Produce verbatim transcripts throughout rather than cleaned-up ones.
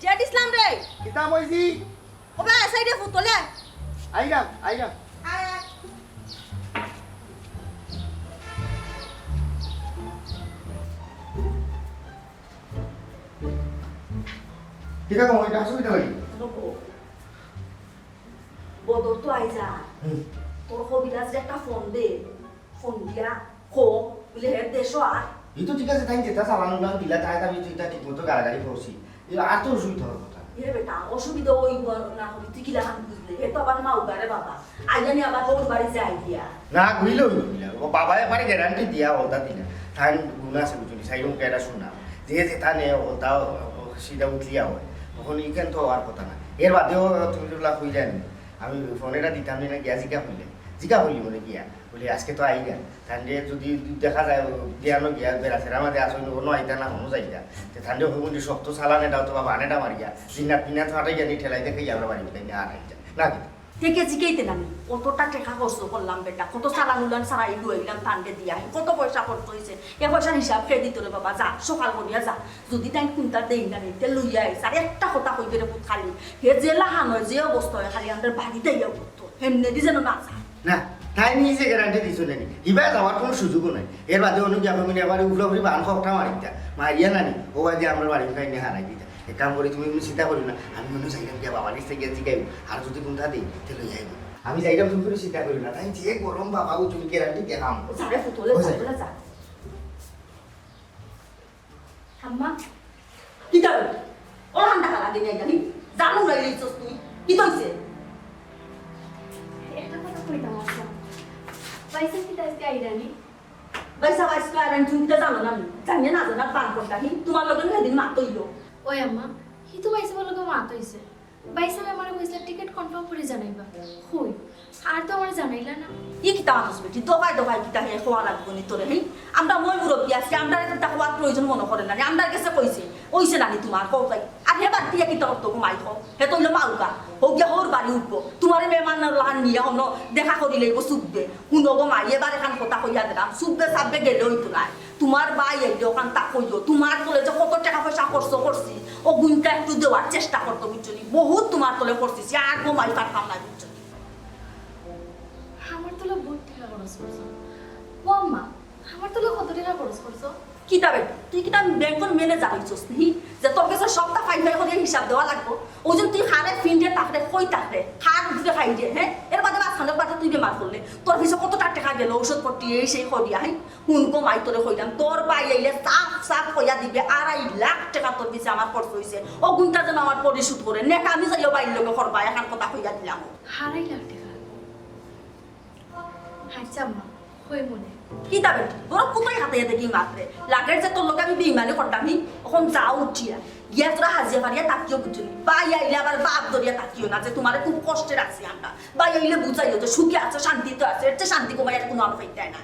জেড ইসলাম রে। কিতা কইছি? ওবা, সাইডে ফুটলে। আইরাম, আইরাম। আয়, আয়। ঠিক আছে, আমার এটা অসুবিধা হয়নি। বদর তো আই যা। হুম। তোর কবিরাজ একটা ফোন দে। ফোন দিয়া কো, বুলে, "হে দেশো আয়।" এই তো ঠিক আছে, তাই যেটা চালান উলান দিলা, তাই আমি তো এটা ঠিক মতো গাড়াগাড়ি করছি। এই আর তো অসুবিধা হওয়ার কথা। এ বেটা, অসুবিধা ওই বল না হলে তুই কিলা খান বুঝলে? হে তো আবার মাউগা রে বাবা। আইয়া নি আবার ওর বাড়ি যাই দিয়া। না, কইলে হইল কিলা? ও বাবা একবারে গ্যারান্টি দিয়া হলতা দিলা। তাই গুণ আছে বুঝলি, সাইড মুখে এটা শোনা। যে যেটা নে হলতা সিধা উঠলিয়া হয়। তখন ইখান তো হওয়ার কথা না। এর বাদেও তুমি যেগুলা কইলে আমি, আমি ফোন এটা দিতাম না, গিয়া জিকা কইলে। জিকা কইলি বলে গিয়া। বলি, "আজকে তো আইরা।" তানরে যদি দেখা যায়, ও বিয়ানো গিয়া বেড়াছেড়া মাঝে আসইন, অনো আইতা না, হনো যাইতা। তে তানরে হইব যে শক্ত চালান এটা অথবা বান এটা মারিয়া, জিন্নাত মিন্নাত ফাটাই জানি ঠেলাই দেখে আমরা বাড়ি উঠাই না আর আইতা। না কিন্তু। তে কে জিকাইতে নানি? কতটা টেকা খরচ করলাম বেটা, কত চালান উলান সারাই লুয়াইলাম তানরে দিয়া, কত পয়সা খরচ হইছে, এ পয়সার হিসাব কে দিত রে বাবা, যা, সকাল করিয়া যা। যদি তাই কুন্তা দেই না নিতে লইয়া আইস, আর একটা কথা কইবে রে পুত খালি, হে যে লাহান হয়, যে অবস্থা হয়, খালি আমাদের বাড়িতে আইয়া উঠতো, হেমনে দি যেন না যায়। না, তাই নিজে গ্যারান্টি দিছো নানি। ইবা যাওয়ার কোনো সুযোগও নাই। এর বাদে অন্য গিয়া আমি একবার উফরা উফরি বান খকটা মারি দিতা। মারিয়া নানি, ও বাদে আমরা বাড়ি উঠাই নিয়ে হারাই দিতা। এক কাম করি, তুমি কোনো চিন্তা করিও না। আমি অন্য যাইলাম গিয়া বাবার কাছে গিয়া জিগাইব। আর যদি কুন্তা দেই, তে লই আইব। আমি যাইলাম, তুমি কোনো চিন্তা করিও না। তাই যে গরম বাবা, ও তুমি গ্যারান্টি দেখাম। ও যাবে ফুটলে, ও যাবে। ফুটলে যা। আম্মা, কিতা রে? ও ঠান্ডা কালা দিনে জানি। জানো না এই চোস তুই। কিতা হইছে? একটা কথা কইতাম আম্মা। পয়সা কিতা আজকে আইরানি? পয়সা আজকে আইরানি তুমি কিতা জানো না আমি? জানিয়ে না জানার বান করতা হি। তোমার লগে না সেদিন মাত হইল। ওই আম্মা, হি তো পয়সা বলে মাত হইছে। ভাইসাবে আমারে কইছলা টিকিট কনফার্ম করি জানাইবা। কই? আর তো আমারে জানাইলা না। ই কিতা মানুষ বেটি, দফায় দফায় কিতা হে খোয়া লাগবো নি তোরে, হি? আমরা মই মুরব্বী আছি, আমরা কিতা খোয়ার প্রয়োজন মনে করে না নি, আমরার গেছে কইছে, কইছে না নি তোমার, কও তাই। আর হে বাদ দিয়া কিতা করতো গো মাই কও? হে তো হইলো মাউগা, হোক গিয়া হোর বাড়ি উঠবো। তোমারে মেহমান লাহান নিয়া হনো দেখা করি লইব সুখবে। হুনো গো মাই, এবার এখান কথা কইয়া দিলাম, সুখবে সাববে গেলে হইতো না। তোমার ভাই আইলে ওখান তা কইও, তোমার তলে যে কত টাকা পয়সা খরচ করছি, ও গুণটা একটু দেওয়ার চেষ্টা করতো, বুঝছো নি? বহুত তোমার তলে খরচ হইছে, আর কমাই পারতাম না, বুঝছো নি? আমার তলে বহুত টাকা খরচ করছো। ও আম্মা, আমার তলে কত টাকা খরচ করছো? কিতা বে, তুই কিতা ব্যাংকর ম্যানেজার হইছস নি? যে তোর কাছে সবটা ফাইল ফাইল করে হিসাব দেওয়া লাগবো? ওই যে তুই খারে ফিন্ডে তাকরে, কই তাকরে, খার উঠতে খাই রে, হ্যাঁ? এর বাদে মাঝখানে বাদে তুই বেমার করলে, তোর পিছে কতটা টাকা গেল, ঔষধ পট্টি, এই সেই করিয়া, হ্যাঁ? হুন গো মাই, তোরে কইলাম, তোর ভাই আইলে সাফ সাফ কইয়া দিবে, আড়াই লাখ টাকা তোর পিছে আমার খরচ হইছে। ও গুণটা যেন আমার পরিশোধ করে। নেক আমি যাইও বাইর লগে করবা, এখন কথা কইয়া দিলাম। আড়াই লাখ টাকা? আচ্ছা আম্মা, কই মনে? কিতা বে? বড় কোথায় হাতে দেখি মাত্রে। লাগের যে তোর লগে আমি বেইমানি করতাম, হি? এখন যাও উঠিয়া। গিয়া তোরা হাজিয়া পারিয়া তাকিও বুঝলি। ভাই আইলে আবার বাপ ধরিয়া তাকিও না, যে তোমারে খুব কষ্টে রাখছি আমরা। ভাই আইলে বুঝাইও যে সুখে আছে, শান্তিতে আছে, এর চেয়ে শান্তি কমাই আর কোনো আলো পাইতে না।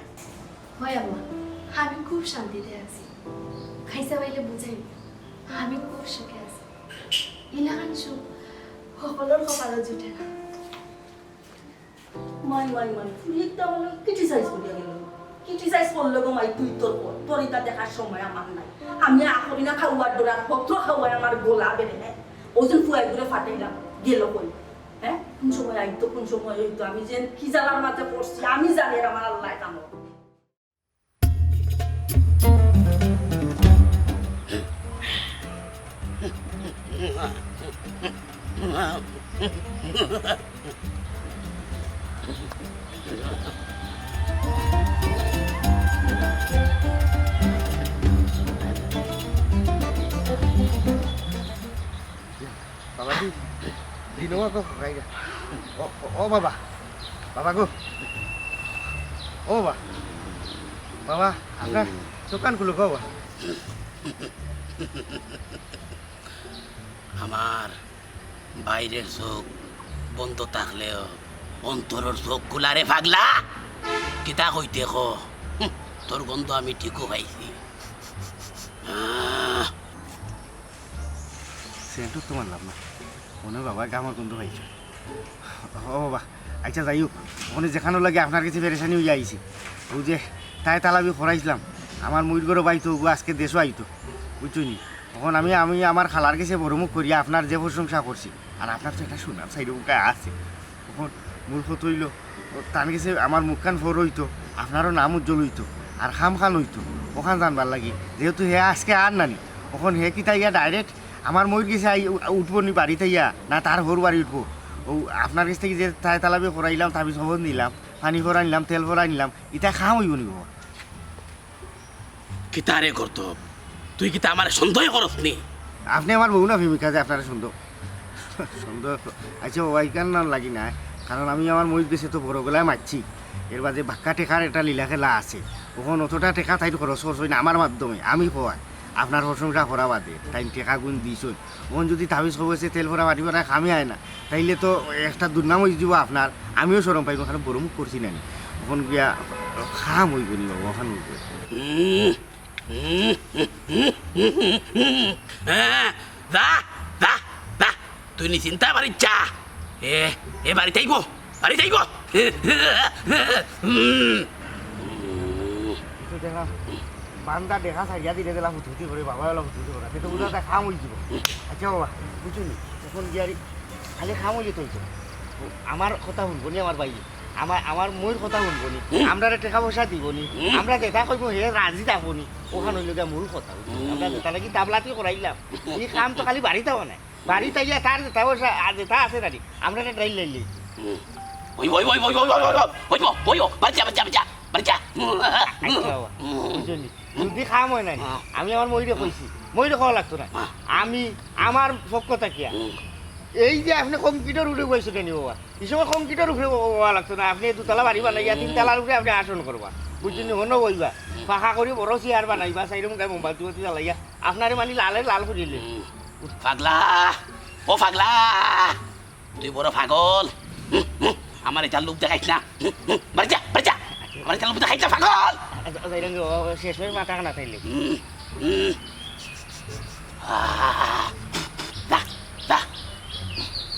হয় আম্মা, আমি খুব শান্তিতে আছি। খাইসা বাইলে বুঝাই, আমি খুব সুখে আছি। ইলাখান সুখ সকলর কপালো জুটে না। মাই, মাই, মাই, তুই একটা মানে criticize করিয়া গেল। Criticize করলে গো মাই, তুই তোর কর, তোর ইটা দেখার সময় আমার নাই। আমি আখরি না খাওয়ার ডোরার পত্র খাওয়ায় আমার গলা বেড়ে নেয়। ওই দিন ফুয়াই করে ফাটাইলাম, গেল কই? হ্যাঁ, কোন সময় আইতো, কোন সময় হইতো, আমি যে কি জ্বালার মাঝে পড়ছি, আমি জানি আর আমার আল্লাহ জানো। বাবাজি, দিনো বাবা, খাইগা। ও, ও, ও বাবা, বাবা গো, ও বাবা, বাবা, আপনার দোকান খুলো গো বাবা। আমার বাইরের চোখ বন্ধ থাকলেও অন্তরর চোখ খোলা রে পাগলা। কিতা কইতে ক? হুঁ, তোর গন্ধ আমি ঠিকও পাইছি। আহ। সেন্টও তো মারলাম না, মনে হয় বাবা গামার গন্ধ পাইছে। ও বাবা, আচ্ছা যাই হোক, ওখানে যেখানো লাগে আপনার কাছে পেরেশানি হইয়া আইছি। ওই যে তাই তালাবি খরাইছিলাম, আমার মুইর ঘরো বাইতো, ওগো আজকে দেশো আইতো, বুঝছো নি? অখন আমি, আমি আমার খালার গেছে বড় মুখ করিয়া আপনার যে প্রশংসা করছি, আর আপনার তো একটা সুনাম সাইডে মুখে আছে। অখন মূল কথা অইলো, ও তান গেছে আমার মুখখান ফর অইতো, আপনারও নাম উজ্জ্বল অইতো, আর খামখান অইতো, অখান জানবার লাগি। যেহেতু হে আজকে আর নানি, অখন হে কিতা ইয়া direct আমার মইর গেছে আই উ-, উঠবো নি বাড়িত আইয়া, না তার হউর বাড়ি উঠবো? ও আপনার গেছ থাকি যে তাই তালাবি করাইলাম, তাবিজ কবজ নিলাম, পানি ফরাইলাম, তেল ফরাইলাম, ইতা কাম অইবো নি বাবা? কিতা রে করতব? তুই কিতা আমারে সন্দেহ করস নি? আপনে আমার বউ না প্রেমিকা যে আপনারে সন্দেহ? সন্দেহ? আচ্ছা, ওয়াইকার না লাগি না, কারণ আমি আমার মইর গেছে তো বড় গলায় মারছি। এর বাদে বাক্কা টেকার একটা লীলা খেলা আছে। অখন অতটা টেকা তাইর খরচ করছইন আমার মাধ্যমে, আমি কওয়ায়। আপনার প্রশংসা করা বাদে, তাইন টেকা গুন দিছইন। অখন যদি তাবিজ কবজে তেল ফরা বাটি ফরা কামে আয় না, তাইলে তো একটা দুর্নাম অইযিবো আপনার, আমিও শরম পাইমু, কারণ বড় মুখ করছি না নি। অখন গিয়া কাম অইবো নি বাবা, অখন অইবো। হুম, হুম, হুম, হুম, হুম। হ্যাঁ, যা, যা, যা। তুই নিশ্চিন্তা বাড়িত যা। এ, এ বাড়িত আইবো, বাড়িত আইবো। হুম। একটু দেখা, বান্দা দেখা ছাড়িয়া দিলে দিলা হুতহুতি করে, বাবা ওলা হুতহুতি করে। সে তো বুঝা যায় কাম অইযিবো। আচ্ছা বাবা, বুঝছো নি? অখন গিয়ারি খালি কাম অইলে তো অইতো। আমার কথা হুনবো নি আমার ভাই? আমার, আমার মইর কথা হুনবো নি? আমরারে টেকা পয়সা দিবো নি? আমরা যেটা কইবো হে রাজি থাকবো নি? অখান অইলো গিয়া মূল কথা, বুঝছো নি? আমরা যেটা লাগি তাবলাতি করাইলাম, ই কাম তো খালি বাড়িত অয় না। বাড়িত আইয়া তার যেটা পয়সা, আর যেটা আছে নানি, আমরা এটা ড্রাইল লাইলি। ওই, ওই, ওই, ওই, ওই, ওই, ওই, ওই, ওই, ওই, বাড়ি যা, বাড়ি যা, বাড়ি যা, বাড়ি যা। আচ্ছা বাবা, বুঝছো নি? যদি কাম অয় না নি, আমি আমার মইরে কইছি, মইরে কওয়া লাগতো না। আমি আমার পক্ষ থাকিয়া এই যে আপনে কংক্রিটর উপরে বইছইন নি বাবা, ই সময় কংক্রিটর উপরে বওয়া লাগতো না, আপনে দুতলা বাড়ি বানাইয়া তিন তালার উপরে আপনে আসন করবা, বুঝছো নি? হনো বইবা, পাকা করি বড় চেয়ার বানাইবা, সাইডে মুখে মোমবাতি বাতি জ্বালাইয়া আপনারে মানি লালে লাল করিলে। পাগলা, ও পাগলা, তুই বড় পাগল। হুম, হুম, আমার ইতার লোভ দেখাইস না। হুম, হুম, বাড়ি যা, বাড়ি যা। আমার ইতার লোভ দেখাইস না, পাগল। আচ্ছা, আচ্ছা, এটা কি, ও, ও, শেষ মেশ মাথা খানা তাইলে? হুম, হুম। আহ, যা, যা।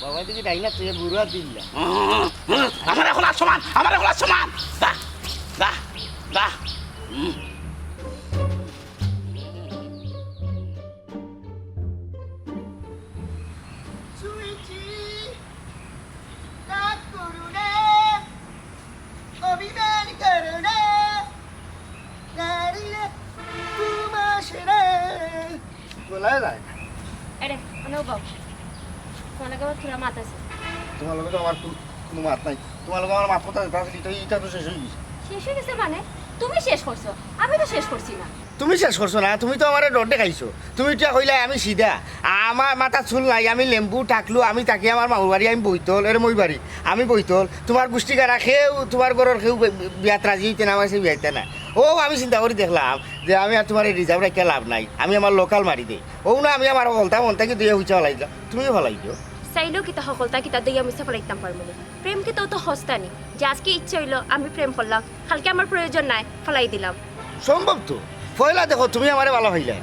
বাবা, তুই কি তাই না? তুই বুড়া দিল্লা। হুম, হুম, আমার এখন আর সমান, আমার এখন আর সমান। যা, যা, যা। হুম। সুইটি, রাগ করো না, অভিমান করো না, নারীরা তোমার সেরা। বলা যায় না। আরে, অনো বও। তোমার লগে আমার থুড়া মাত আছে। তোমার লগে তো আমার কু-, কুনু মাত নাই। তোমার লগে আমার মাত কথা যেটা আছিল, ইটা, ইটা তো শেষ অই গেছে। শেষ অই গেছে মানে? তুমি শেষ করছো, আমি তো শেষ করছি না। তুমি শেষ করছো না, তুমি তো আমারে ডর দেখাইছো। তুমি ইটা কইলায় আমি সিধা, আমার মাথাত চুল নাই, আমি লেম্বু টাকলু, আমি থাকি আমার মামুর বাড়ি, আমি বইতল, এর মই বাড়ি, আমি বইতল। তোমার গুষ্টি গাড়া কেউ, তোমার ঘরর কেউ বি-, বি-, বিয়াত রাজি অইতে না, আমার সে বিয়াইতে না। ও, আমি চিন্তা করি দেখলাম যে আমি আর তোমারে reserve রাখিয়া লাভ নাই, আমি আমার local মারি দেই। ও না, আমি আমার হকলতা মন থাকি দুইয়া হুইচা ফালাই দিলাম, তুমিও ফালাই দিও। চাইলেও কিতা হকলতা কিতা দুইয়া মুছা ফালাইতাম পারমু নি? প্রেম কিতা অত হস্তা নি যে আজকে ইচ্ছা অইলো আমি প্রেম করলাম, কালকে আমার প্রয়োজন নাই, ফালাই দিলাম। সম্ভব তো। পয়লা দেখো, তুমি আমারে ভালা পাইলায়,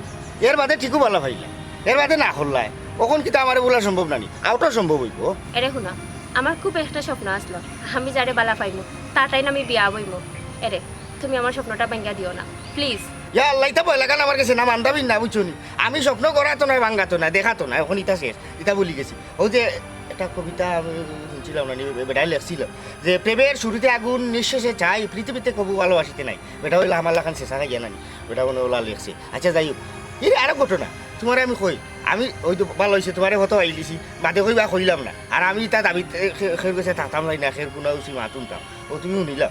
এর বাদে ঠিকউ ভালা পাইলায়, এর বাদে না করলায়, অখন কিতা আমারে ভুলা সম্ভব না নি? অউটা সম্ভব অইবো? এরে হুনো, আমার খুব একটা স্বপ্ন আছলো, আমি যারে ভালা পাইমু, তার টাইন আমি বিয়া বইমু। এরে, তুমি আমার স্বপ্নটা ভাঙ্গিয়া দিও না, please। ইয়া আল্লাহ, ইতা পয়লাখান আমার গেছে না মান্দাবিন না, বুঝছো নি? আমি স্বপ্ন গড়াতো নায়, ভাঙ্গাতো নায়, দেখাতো নায়, অখন ইতা শেষ, ইতা ভুলি গেছি। অউ যে একটা কবিতা আমি হুনছিলাম না নি, বেটায় লেখছিল যে প্রেমের শুরুতে আগুন, নিঃশেষে ছাই, পৃথিবীতে কবু ভালোবাসিতে নাই। বেটা অইলা আমার লাখান শেষা খাইয়া নানি, বেটা মনে অলা লেখছে। আচ্ছা, যাই হোক, এর আরো ঘটনা, তোমারে আমি কই, আমি অউ তো ভালা অইছে, তোমারে কত পাইলিছি, বাদে কইবা কইলাম না। আর আমি ইতা দাবিত, এ, খে-, খেউর গেছে থাকতাম চাই না, খেউর কুনা উচি মাত হুনতাম। ও তুমি হুনিলাও,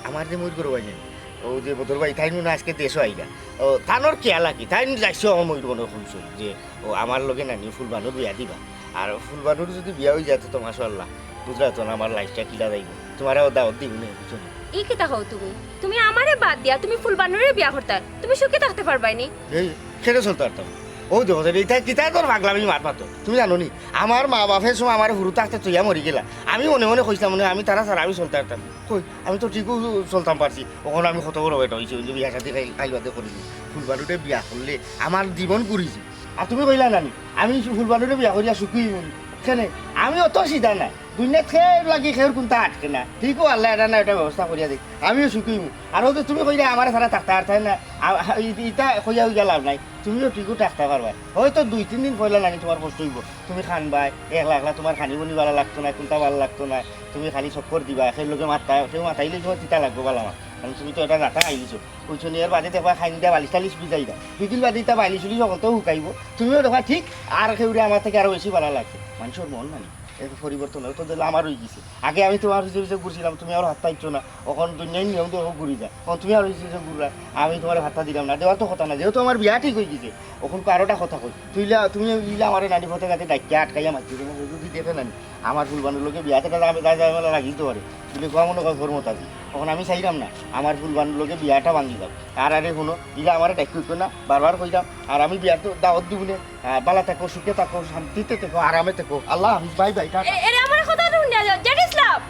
আমার যে মইর ঘরর ভাইজান, অউ যে বদর ভাই, তাইন নু আজকে দেশো আইলা। ও, তানর খেয়াল রাখি, তাইন যাইছো আমার মইর ঘরর কইছো যে, ও, আমার লগে নানি ফুলবানুর বিয়া দিবা। আর ফুলবানুর যদি বিয়া অই যায় তো মাশাআল্লাহ, বুঝলায় তো না আমার lifeটা কিলা যাইবো। তোমারে ও দাওয়াত দিবো নে, বুঝছো নি? ই কিতা কও তুমি? তুমি আমারে বাদ দিয়া তুমি ফুলবানুরে বিয়া করতায়? তুমি সুখে থাকতে পারবায় নি? এই, কেনে চলতে পারতাম? ও দেখো, ইতা কিতা তোর পাগলামি মাত মাতো। তুমি জানো নি, আমার মা বাপে সময় আমারে হুরু থাকতে থইয়া মরি গেলা। আমি মনে মনে কইছিলাম, মনে হয় আমি তারা ছাড়া আমি চলতে পারতাম। কই, আমি তো ঠিকউ চলতাম পারছি। অখন আমি কত বড় বেটা অইছি, অউ যে বিয়া শাদি কাইল, কাইল বাদে করিলিমু। ফুলবানুরে বিয়া করলে আমার জীবন ঘুরি যিবো। আর তুমি কইলা নানি, আমি ফুলবানুরে বিয়া করিয়া সুখী অইমু নি। কেনে? আমি অত সিধা না। দুনিয়াত কেউর লাগি কেউর কুন্তা আটকে না। ঠিকও আল্লায় এটা না এটা ব্যবস্থা করিয়া দেখ। আমিও সুখী অইমু। আর অউ যে তুমি কইরায় আমারে ছাড়া থাকতা পারতায় না, আ-, আ-, ই-, ইতা কইয়া অইয়া লাভ নাই। তুমিও ঠিকও থাকতা পারবায়। হয়তো দুই তিন দিন পয়লা নানি তুমার কষ্ট অইবো। তুমি কানবায়, একলা একলা তুমার খানি-পানি ভালা লাগতো নায়, কুন্তা ভালা লাগতো নায়। তুমি খালি চক্কর দিবায়, কেউর লগে মাততায়, কেউ মাতাইলে তুমার তিতা লাগবো ভালা মাত। কারণ তুমি তো এটা জাতা আইলিছো। বুঝছো নি? এর বাদে দেখবায় খাইন দিয়া বালিশ-টালিশ ভিজাইবা। দুই দিন বাদে ইতা বালিশ-উলিশ হকলতাউ হুকাইবো। তুমিও দেখবায় ঠিক আর কেউরে আমার থাকি আরো বেশি ভালা লাগছে। মানষর মন নানি, এত পরিবর্তন অয়। অত দিলে আমার অইগেছে। আগে আমি তুমার পিছে পিছে ঘুরছিলাম, তুমি আমার পাত্তা দিছো না। অখন দুনিয়ার নিয়ম দিয়া অউ ঘুরি যায়। অখন তুমি আমার পিছে পিছে ঘুররায়, আমি তুমারে পাত্তা দিরাম না। দেওয়ার তো কথা না, যেহেতু আমার বিয়া ঠিক অইগেছে। অখন আরোটা কথা কই, তুইলা, তুমি ইলা আমারে নানি পথে-ঘাটে ডাকিয়া আটকাইয়া মাতিও, তুমি যদি দেখে নানি, আমার ফুলবানুর লগে বিয়াত একটা ঝামে-, ঝামেলা লাগিতো পারে। তুমি কওয়া মনো কয় ফরমত আছি। অখন আমি চাইরাম না, আমার ফুলবানুর লগে বিয়াটা ভাঙ্গি যাউক। আর আরে হুনো, ইলা আমারে ডাকিও না, বারবার কইরাম। আর আমি বিয়ার তো দাওয়াত দিমু নে। আহ, ভালা থাকো, সুখে থাকো, শান্তিতে থাকো, আরামে থাকো। আল্লাহ হাফিজ, বাই বাই, টাটা। এ-, এরে আমার কথা হুনিয়া যাও, জেড ইসলাম।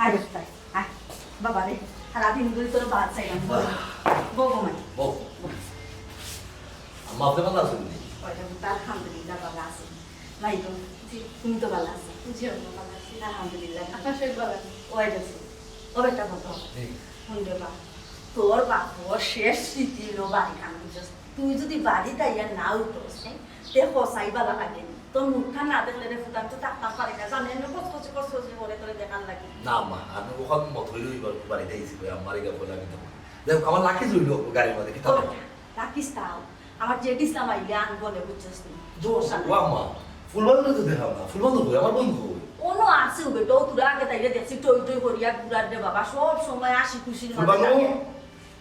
আয় দোস্ত, আয়। বাবা রে, সারাদিন ধরি তোর বাদ চাইলাম। বউ, বউ ঘুমাই। বউ। আম্মা, আপনি ভালা আছইন নি? ওই তো, আলহামদুলিল্লাহ, ভালা আছি। ভাই তো, জি, তুমি তো ভালা আছো? জি, আম্মা, ভালা আছি। আলহামদুলিল্লাহ। আপনার শরীর ভালা আছে? ওই দেখো, ও বেটা কত? জি। হুন রে বা, তোর বাপর শেষ স্মৃতি অইলো বাড়ি কান বুঝছস। তুই যদি বাড়িত আইয়া না উঠস, হ্যাঁ, তে হসাই ভালা লাগে নি। তোর মুখখান না দেখলে রে ফুত, আমি তো থাকতাম পারি না। জানে আমি কচকচি কচকচি করে তোরে দেখার লাগি। না মা, আমি অখান মত অইলে অইবার বাড়িত আইছি কই, আম্মারে গিয়া কইলাম আমি তো। দেখ, আমার লাকি জুইল গাড়ির মাঝে, কিতা ও, রাখিস তাও। আমার জেড ইসলাম আইলে আনবো নে, বুঝছস নি? জোর সাথে। ও আম্মা, ফুলবানুরে তো দেখলাম না। ফুলবানু কই? আমার বইন কই? অনো আছে ও বেটা, ও তোরা আগে তাইলে দেখছি, টই টই করিয়া ঘুরার রে বাবা, সব সময় হাসি খুশির মাঝে ফুলবানু? থাকে।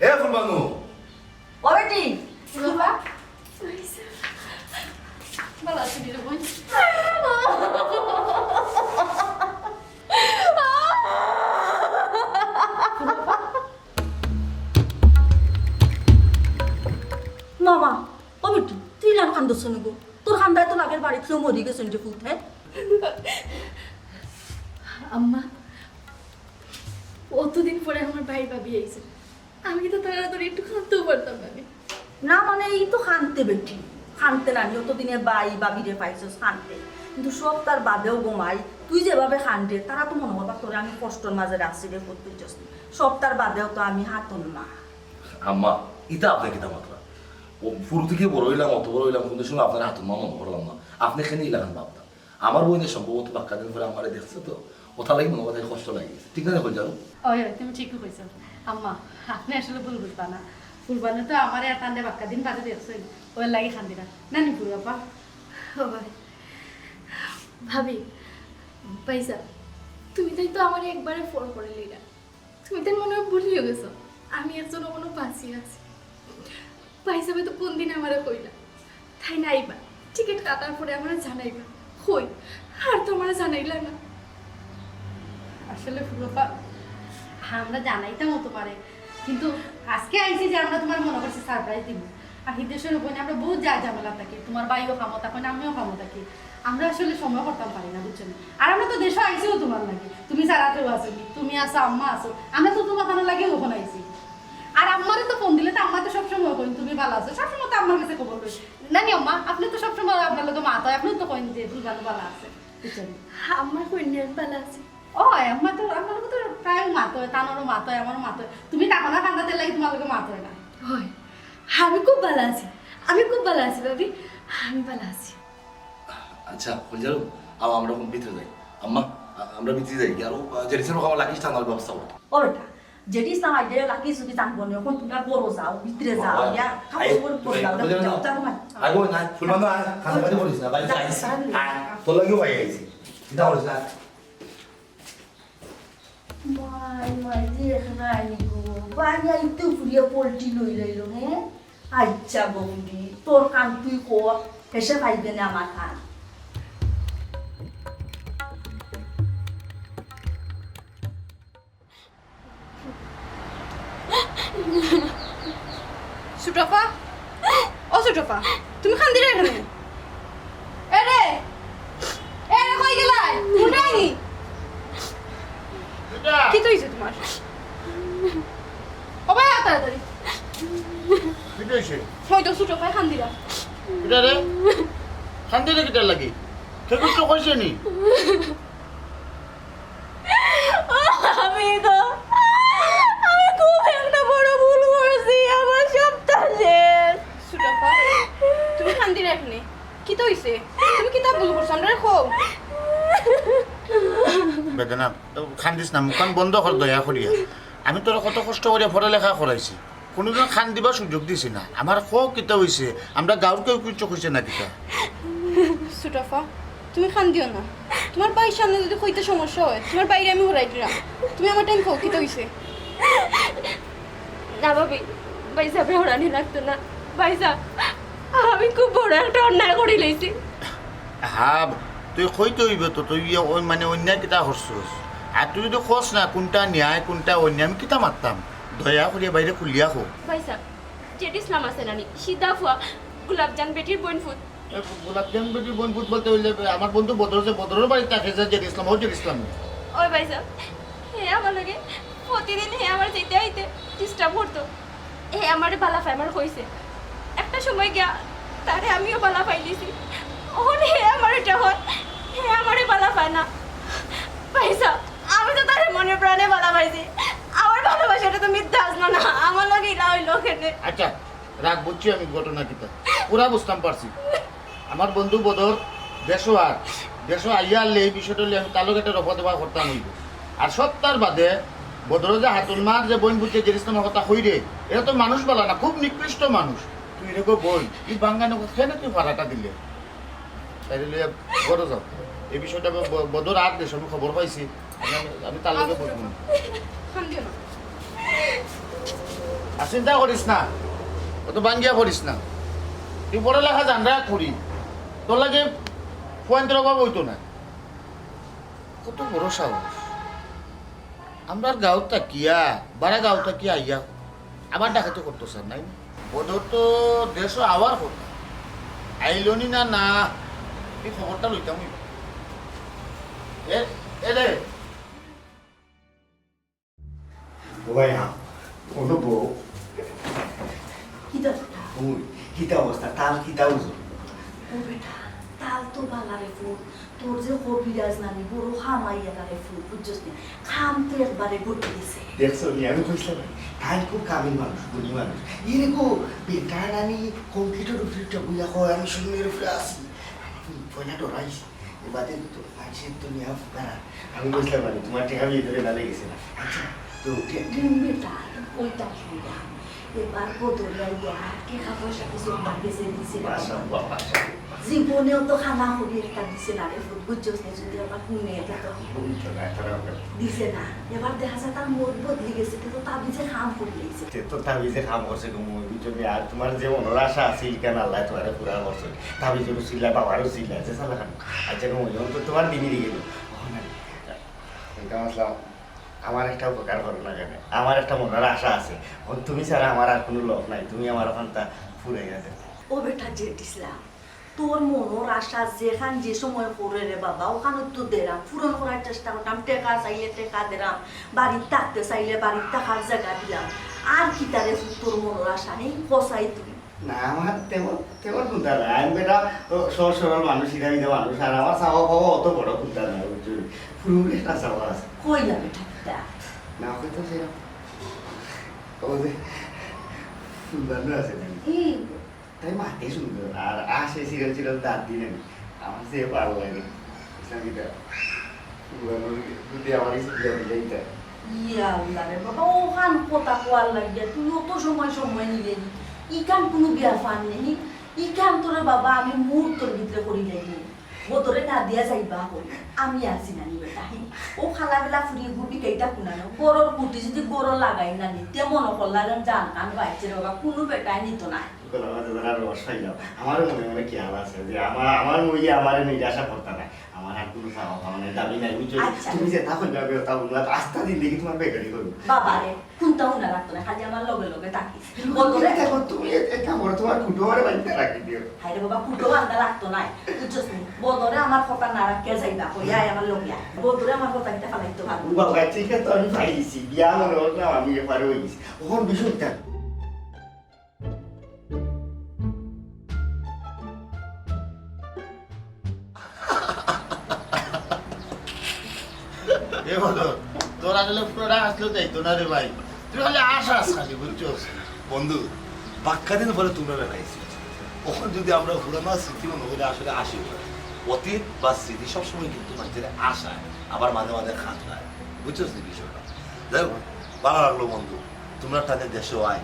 এ ফুলবানু? ও বেটি, বাবা। ভালা আছো নি রে বইন? মামা, ও বেটি, তুই ইলান কান্দছ নি গো? তোর কান্দায় তো লাগের বাড়িত কেউ মরি গেছইন রে ফুত, হ্যাঁ? আম্মা, অতদিন পরে আমার ভাই ভাবি আইছে। আমি তো তাড়াতাড়ি একটু কানতেও পারতাম না রে। না মানে, ই তো কানতে বেটি, কানতে নানি, অতদিনে ভাই ভাবিরে পাইছস কানতে। কিন্তু সব তার বাদেও গো মাই, তুই যেভাবে কান্দরে, তারা তো মনো করবা তোরে আমি কষ্টর মাঝে রাখছি রে ফুত, বুঝছস নি? সব তার বাদেও তো আমি হাতর মা। আম্মা, ইতা আপনে কিতা মাতরা? ও ফুরু থাকি বড় অইলাম, অত বড় অইলাম, কুনু সময় আপনারে হাতর মা মনো করলাম না। আপনে কেনে ইলাখান ভাবতা? আমার বইনে সম্ভবত বাক্কা দিন পরে আমারে দেখছে তো, অতার লাগি মনো অয় কষ্ট লাগি গেছে। ঠিক না রে, কই যাও? ওই, ওই, তুমি ঠিকই কইছো। আম্মা, আপনে আসলে ভুল বুঝবা না। ফুলবানু তো আমারে আর তানরে বাক্কা দিন বাদে দেখছইন, অউ লাগি কান্দিরা। নানি ফুরু আপা। ও ভাই। ভাবি, ভাইসাব, তুমি তাই তো আমারে একবারে ফোন করে লইলা। তুমি তাই মনে অয় ভুলিও গেছো, আমি একজন অখনো বাঁচিয়া আছি। ভাইসাবে তো কোন দিন আমারে কইলা, তাইন আইবা, টিকিট কাটার পরে আমারে জানাইবা। কই, আর তো আমারে জানাইলা না। আসলে ফুরু আপা, আমরা জানাইতামও তুমারে, কিন্তু আজকে আইছি যে আমরা তুমার মনো করছি সারপ্রাইজ দিমু। আর হিদেশর উপরে আমরা বউত যা ঝামেলা থাকি, তুমার ভাইও কামো থাকইন, আমিও কামো থাকি, আমরা আসলে সময় করতাম পারি না, বুঝছো নি? আর আমরা তো দেশো আইছিও তুমার লাগি, তুমি ছাড়া কেউ আছো নি, তুমি আছো, আম্মা আছো, আমরা তো তুমার কানো লাগিউ অখন আইছি। আর আম্মারে তো ফোন দিলে তো আম্মা তো সবসময় কইন তুমি ভালা আছো, সবসময় তো আম্মার গেছে খবর লই। নানি আম্মা, আপনে তো সবসময় আপনার লগে মাত অয়, আপনে তো কইন যে ফুলবানু ভালা আছে, বুঝছো নি? আম্মা কইন নি আমি ভালা আছি। ওই, আম্মা তো, আম্মার লগে তো প্রায় মাত অয়, তানরও মাত অয়, আমারও মাত অয়। তুমি থাকো না কান্দাত, এর লাগি তুমার লগে মাত অয় না। ওই, আমি খুব ভালা আছি, আমি খুব ভালা আছি ভাবি, আমি ভালা আছি। আচ্ছা, কইন যাও, আও আমরা অখন ভিতরে যাই। আম্মা, আ-, আমরা ভিতরে যাই, আর ও, আ, জেড ইসলামর কামো লাগিস, থানার ব্যবস্থা করতো। ও বেটা, জেড ইসলাম আইলে লাকি চুকি জানবো না, অখন তুমরা ঘরো যাও, ভিতরে যাও, ওই, ইয়া, কাপড় আই, চোপড় বদলাও, যাও, যাও, যাও। আই, গো, না, ফুলবানু, আয়, কান্দাকাটি করিস না, ভাই, যাও, আইস। যাও। আয়, তোর লাগিউ ভাই আইছি। চিন্তা করিস না। মাই, মাই, দেখ রাইনি গো, বাড়ি আইতে ফুরিয়া পল্টি লই লইল, হ্যাঁ? আচ্ছা গো ফুরি, তোর কাম তুই কর, হেষে পাইবে না আমার কাম। সুটফা, ও সুটফা, তুমি কান্দিরায় কেনে? এ রে, এ রে, কই গেলায়? উঠায়নি। কিতা অইছে তুমার? ও ভাই, আও তাড়াতাড়ি। কিতা অইছে? হয়তো ছোট ভাই কান্দিরা। কিতা রে? কান্দিরা কিতার লাগি? কেউ কিচ্ছু কইছে নি? আমি তো, আমি খুব একটা বড় ভুল করছি, আমার সবটা শেষ। ছোট ভাই, তুমি কান্দিরা কেনে? কিতা অইছে? তুমি কিতা ভুল করছো? আমরারে কও। বেদনা, কান্দিস না, মুখখান বন্ধ কর দয়া করিয়া। আমি তোরে কত কষ্ট করিয়া পড়ালেখা করাইছি, কোনোদিন কান্দিবার সুযোগ দিছি না। আমারে কও কিতা অইছে, আমরা গাঁওর কেউ কিচ্ছু কইছে না কিতা? ছোট ভাই, তুমি কান্দিও না। তুমার ভাইর সামনে যদি কইতে সমস্যা অয়, তুমার ভাইরে আমি হরাই দিরাম। তুমি আমারে কও কিতা অইছে? না ভাবি, ভাইসাবরে হরানি লাগতো না। ভাইসাব, আমি খুব বড় একটা অন্যায় করি লাইছি। হাব, তুই কইতে অইবো তো, তুই ইয়ে ওই মানে অন্যায় কিতা করছস? আর তুই যদি কস না কোনটা ন্যায়, কোনটা অন্যায়, আমি কিতা মাততাম? দয়া করিয়া ভাইরে খুলিয়া কও। ভাইসাব, জেড ইসলাম আছে নানি, সিধা ফুয়া, গোলাপজান বেটির বইন ফুত। এ, গোলাপজান বেটির বইন ফুত বলতে অইলে আমার বন্ধু বদর, যে বদরর বাড়িত থাকে, যে জেড ইসলাম, ও জেড ইসলাম। ওই ভাইসাব, হে আমার লগে প্রতিদিন হে আমার যাইতে আইতে disturb করতো। হে আমারে বালা পায়, আমারে কইছে। একটা সময় গিয়া তারে আমিও বালা পাইলিছি। অখন হে আমারে ইটা কয়, হে আমারে বালা পায় না। ভাইসাব, আমি তো তারে মনে প্রাণে বালা পাইছি। আমার ভালোবাসাটা তো মিথ্যা আসলো না, আমার লগে ইলা অইলো কেনে? আচ্ছা, রাগ, বুঝছি আমি ঘটনা কিতা, পুরা বুঝতাম পারছি। আমার বন্ধু বদর দেশো আর, দেশো আইয়া আনলে এই বিষয়টা লইয়া আমি তার লগে একটা রফা দফা করতাম অইবো। আর সত্তার বাদে বদর যে হাতুন মার যে বইন বুঝছে জেড ইসলামর কথা কইরে, এরা তো মানুষ বালা না, খুব নিকৃষ্ট মানুষ। তুই এরকম বই, তুই বাঙ্গানো কেনে তুই ভাড়াটা দিলে? তাইলে লইয়া ঘরো যাও। এই বিষয়টা ব-, ব-, বদর আর দেশো আমি খবর পাইছি। আমি, আমি তার লগে বলবো। আর চিন্তা করিস না, অত বাঙ্গিয়া করিস না। তুই পড়ালেখা জানরা করি, তোর লাগি পয়েন্টের অভাব অইতো না। কত বড় সাহস! আমরার গাঁওত থাকিয়া, বারা গাঁওত থাকিয়া আইয়া, আবার ডাকাতি করতো স্যার নাই। বদর তো দেশো আওয়ার কথা। আইলো নি না, না, এই খবরটা লইতাম অইবো। এ, এ রে। ও ভাই, হ্যাঁ, কোনো বউ। কিতা বেটা? ওই, কিতা অবস্থা? তাল কিতা ওজন? ও বেটা, তাল তো বালা রে ফুত। তোর যে কবিরাজ নানি বড় কামাই এলা রে ফুত, বুঝছস নি? কাম তো একবারে ঘটি গেছে। দেখছো নি, আমি কইছিলাম না? তাই খুব কামিল মানুষ, গুণী মানুষ। এরকম বেটা নানি কংক্রিটের উপরে একটা বইয়া কয়, "আমি শূন্যের উপরে আছি।" আমি পয়লা ডরাইছি। এ বাদে তো মানষের তো নিয়া ফুকারা। আমি কইছিলাম না, তোমার টেকা বিয়ে ধরে না লেগেছে না। আচ্ছা, তো টে-, হুম, বেটা, ওইটা শুনলাম। এবার বদরে আইয়া টেকা পয়সা কিছু আমার গেছে দিছে না। মাশাআল্লাহ, মাশাআল্লাহ। জীবনেও তো খানা করি একটা দিছে না রে ফুত, বুঝছস নি? যদি আবার হুনে, এটা তো হুম, তো না, তারা ওকে দিছে না। এবার দেখা যায় তার মত বদলি গেছে, কিন্তু তাবিজে কাম করি গেছে। তে তো তাবিজে কাম করছে গো, মই বুঝছো নি? আর তোমার যে মনের আশা আছিল, কেন আল্লাহ তোমারে পুরা করছে। তাবিজেরও ছিলা, বাবারও ছিলা, যে সালা খান। আচ্ছা গো, মই তো তোমার দিনই দিয়ে গেল। ওখানে এটা আসলাম, আমার একটা উপকার করো না কেন? আমার একটা মনের আশা আছে। এখন তুমি ছাড়া আমার আর কোনো লোক নাই, তুমি আমার ওখানটা ফুরাইয়া দেবে। ও বেটা জেড ইসলাম, তোর মনের আশা যেখান যে সময় করে রে বাবা, ওখানে তো দেরাম, পূরণ করার চেষ্টা করতাম। টেকা চাইলে টেকা দেরাম, বাড়িত থাকতে চাইলে বাড়িত থাকার জায়গা দিলাম। আর কিতা রে তোর মনের আশা, হে? কসাই তুই। না, আমার তেমন, তেমন কুন্তা নাই। আমি বেটা, ও, সহজ সরল মানুষ, সিধা সিধা মানুষ। আর আমার চাওয়া পাওয়া অত বড় কুন্তা নাই, বুঝছো? ফুরুরে না চাওয়া আছে। কইলা বেটা কিতা? না, হয়তো সেরকম। ও যে, ফুলবানো আছে না? হুম। তাই মাতে সুন্দর, আর আসে চিরল চিরল দাঁত দিলেন, আমার যে ভালো লাগে। বুঝলাম কি তা? ফুলবানো যদি আমার কিছু বিয়া দিলে এটা। ইয়া আল্লাহ রে বাবা, ওখান কথা কোয়ার লাগিয়া তুই অত সময় সময় নিলে নি। ইখান কোনো ব্যাপার নেই। ইখান তোরে বাবা আমি মুহূর্তর ভিতরে করি লাগি। বদরে না দিয়া যাইবা কই। আমি আছি নানি বেটা, হে? ও খালা বেলা ফুরি গুবি কেইটা কুনানো। গরর কুটি যদি গরর লাগাই নানি, তে মনে করলা যেন জান কান বাইছে রে বাবা, কোনো বেটায় নিত না। গলা মাঝে ধরা রস পাইলাম। আমারও মনে মনে খেয়াল আছে যে আমার, আমার মইয়ে আমারে নিরাশা করতা না। আমার আর কোনো চাওয়া পাওয়া নাই, দাবি নাই, বুঝছো? আচ্ছা। তুমি যেটা কইবা, আমি ওটা বলবো। আস্তা দিন দেখি তোমার বেকারি করবো। বাবা রে, কোনটা উনা লাগতো না, খালি আমার লগে লগে থাকিস। তুমি বদরে দেখো, তুমি এ-, এক কাম করো, তোমার কুটো আমারে বাইন্দা রাখি দিও। হায় রে বাবা, কুটো বান্দা লাগতো নাই, বুঝছস নি? বদরে আমার কথা না রাখিয়া যাইবা, কইয়া আয় আমার লগে আয়। বদরে আমার কথা কিতা ফালাইতে পারবো? ও বাবা, ঠিক আছে, তো আমি পাইছি, বিয়া মনে হোক না, আমি এপারে হয়ে গেছি। ওখান বিষয়টা এ বদর, তোর আসলে পুরোটা আসলে যাইতো না রে ভাই। তুই খালি আশা আস খালি, বুঝছস? বন্ধু, বাক্কা দিন পরে তুমরারে পাইছি। অখন যদি আমরা পুরানা স্মৃতি মনো করি আসলে আশি অয়। অতীত বা স্মৃতি সবসময় কিন্তু মানষরে আশায়, আবার মাঝে মাঝে খান দেয়। বুঝছস নি বিষয়টা? যাই হোক, ভালা লাগলো বন্ধু। তুমরার টানে দেশো আই।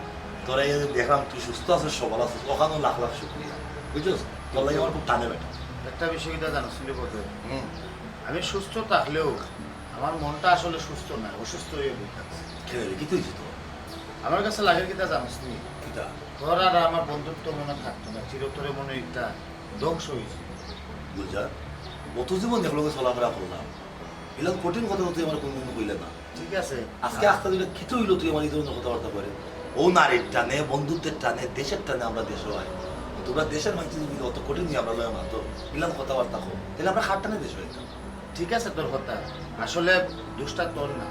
তোরে এই যে দেখলাম তুই সুস্থ আছস, সবল আছস, অখানও লাখ লাখ শুকরিয়া। বুঝছস? তোর লাগি আমার খুব টানে বেটা। একটা বিষয় কিতা জানোস নি বদর? হুম। আমি সুস্থ থাকলেও আমার মনটা আসলে সুস্থ না, অসুস্থ অইয়া বইয়া আছে। কেনে রে, কিতা অইছে তোর? আমার কাছে লাগের কিতা জানোস নি? কিতা? তোর আর আমার বন্ধুত্ব মনো থাকতো না, চিরতরে মনো অয় একটা ধ্বংস অইছে। গুলজার, অত জীবন একলগে চলাফেরা করলাম, ইলান কঠিন কথা তো তুই আমার কোনোদিন কইলে না। ঠিক আছে। আজকে আস্তা দুইটা কিতা অইলো তুই আমার এই ধরনের কথাবার্তা কইরে? ও নারীর টানে, বন্ধুত্বের টানে, দেশের টানে আমরা দেশো আই। তুমরা দেশের মানষে যদি অত কঠিন অইয়া আমরার লগে মাতো, ইলান কথাবার্তা কও, তাইলে আমরা কার টানে দেশো আইতাম? ঠিক আছে তোর কথা। আসলে দোষটা তোর না,